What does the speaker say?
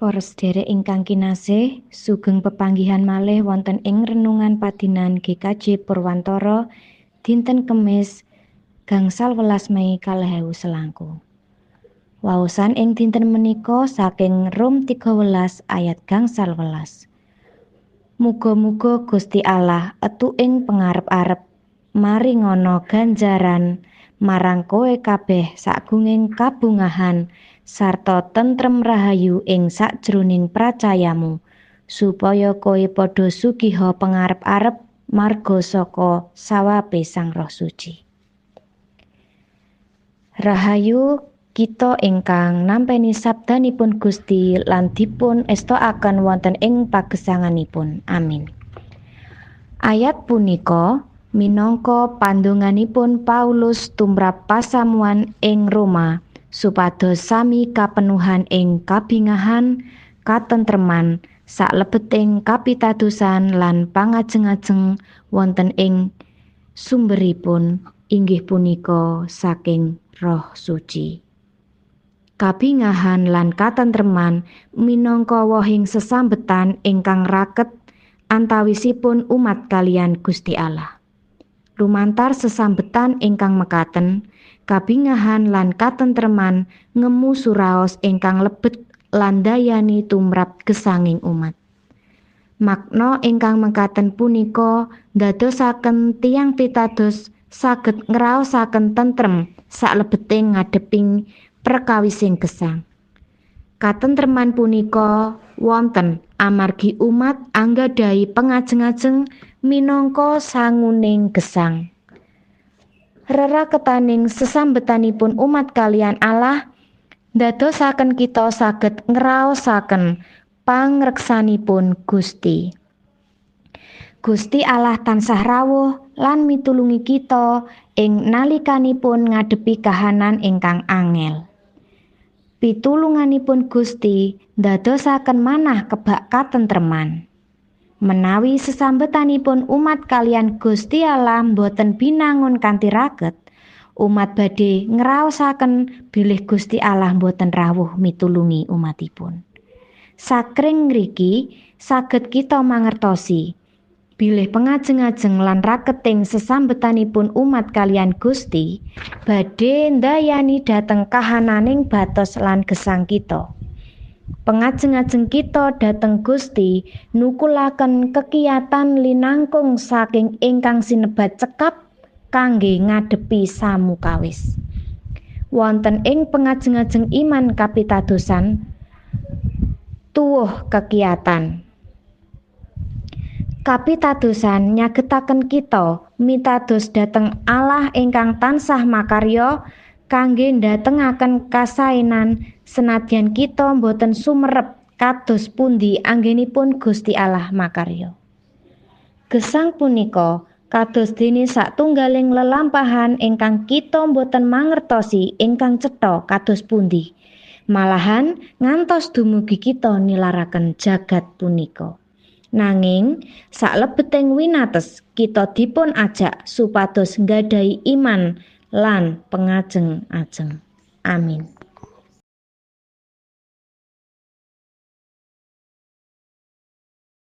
Para sedherek ingkang kinasih, sugeng pepanggihan malih wonten ing renungan padinan GKJ Purwantara dinten Kemis 18 Mei 2021. Waosan ing dinten menika saking Rom 13 ayat 18. Muga-muga Gusti Allah etuking pangarep-arep maringana ganjaran marang kowe kabeh sagunging kabungahan sarta tentrem rahayu ing sakjroning pracayamu, supaya kowe padha sugiha pangarep-arep marga saka sawape Sang Roh Suci. Rahayu kita ingkang nampeni sabdanipun Gusti lan dipun estokaken wonten ing pagesanganipun. Amin. Ayat punika minangka pandonganipun Paulus tumrap pasamuan ing Roma supados sami kapenuhan ing kabingahan, katentreman, saklebeting kapitadosan lan pangajeng-ajeng wonten ing sumberipun inggih punika saking Roh Suci. Kabingahan lan katentreman minangka wohing sesambetan ingkang raket antawisipun umat kalian Gusti Allah. Lumantar sesambetan ingkang mekaten, kabingahan lan katentreman ngemu suraos ingkang lebet lan dayani tumrap gesanging umat. Makna ingkang mekaten punika ndadosaken tiyang pitados saged ngraosaken tentrem saklebeting ngadheping perkawising gesang. Katentreman punika wonten amargi umat anggadhahi pengajeng-ajeng minangka sanguning gesang. Reraketaning sesambetanipun umat kalian Allah ndadosaken kita saged ngraosaken pangreksanipun Gusti. Gusti Allah tansah rawuh lan mitulungi kita ing nalikanipun ngadepi kahanan ingkang angel. Pitulunganipun Gusti ndadosaken manah kebak katentreman. Menawi sesambetanipun umat kalian Gusti Allah boten binangun kanthi raket, umat badhe ngraosaken bilih Gusti Allah boten rawuh mitulungi umatipun. Sakring ngriki saged kita mangertosi bilih pengajeng-ajeng lan raketing sesambetanipun umat kalian Gusti badhe ndayani dhateng kahananing batos lan gesang kita. Pengajeng-ajeng kita dhateng Gusti nukulaken kekiyatan linangkung saking ingkang sinebat cekap kangge ngadepi samukawis. Wonten ing pengajeng-ajeng iman kapitadosan tuwuh kekiyatan. Kapitadosan nyagetaken kita mitados dhateng Allah ingkang tansah makarya kangge ndatengaken kasaenan senadyan kita boten sumerep kados pundi anggenipun Gusti Allah makarya. Gesang punika kados dene satunggaling lelampahan ingkang kita boten mangertosi ingkang cetha kados pundi. Malahan ngantos dumugi kita nilaraken jagat punika. Nanging saklebeting winates kita dipun ajak supados nggadahi iman lan pengajeng-ajeng. Amin.